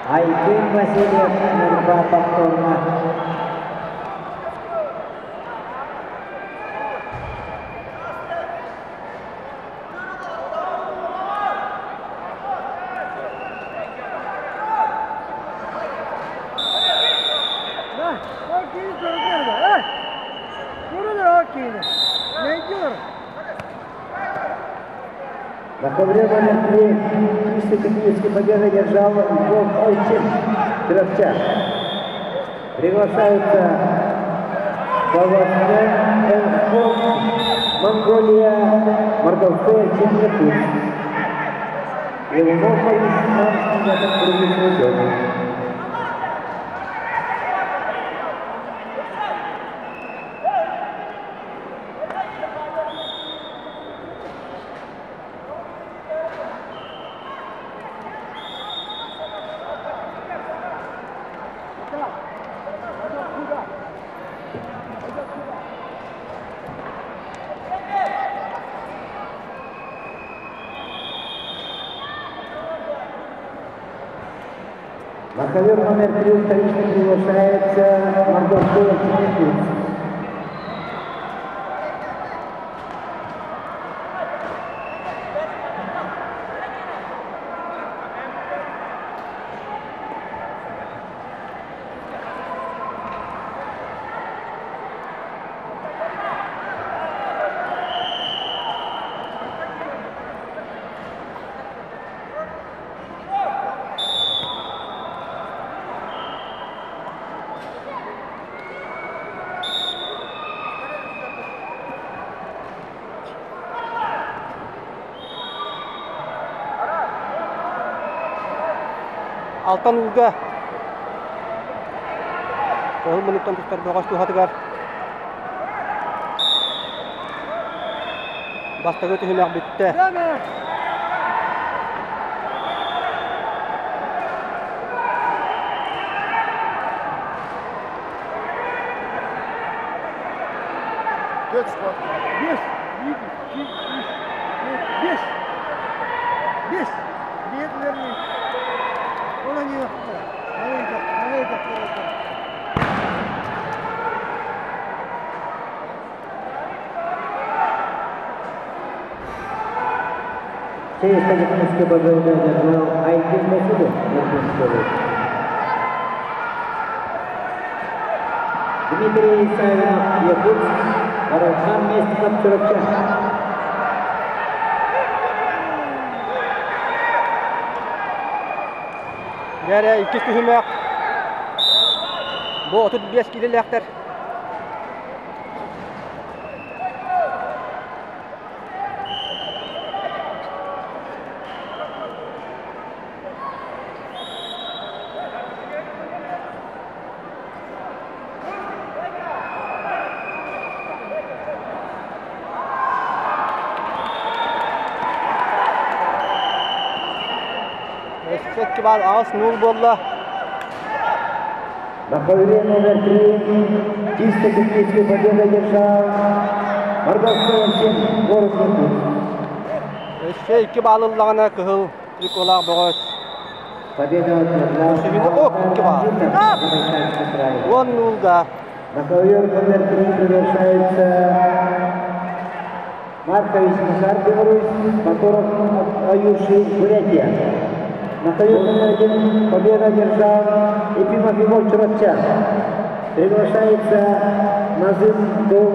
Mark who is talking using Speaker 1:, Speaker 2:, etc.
Speaker 1: Айдын Васильев, Ньурба повторно. На ковре номер 3 чисто технически победу одержал Львов Ойчин, Чурапча. Приглашаются Баласне Энхок, Монголия, Мордовской Якутск. Левунов Борис Иванович. На ковер номер 3 вторично приглашается Мордовской Якутск.
Speaker 2: Алтан ууга кыһыл муннуктан тустар бөҕөс туһатыгар бастакы түһүмэх бүттэ.
Speaker 1: Чисто технически победу одержал Айдин Васильев, Иркутской области. Дмитрий Савинов, Якутск, Арашан Местников, Чурапча.
Speaker 2: Дьэ иккис түһүмэх бу 35 киилэлээхтэр. Өссө икки баал 8-0 буолла.
Speaker 1: На ковре номер 3 чисто техническую победу одержал Мордовской Антин, город Якутск.
Speaker 2: Өссө икки баал ыллаҕына кыһыл триколаах бөҕөс.
Speaker 1: Победу одержал
Speaker 2: Үсүһүн ок икки баал.
Speaker 1: Забайкальский край.
Speaker 2: 10-0-га.
Speaker 1: На ковер номер 3 приглашается Маркович Макар, Беларусь, Моторов Аюши, Бурятия. На ковер номер 1 победу одержал Ефимов Егор, Чурапча. Приглашается Назым Дол.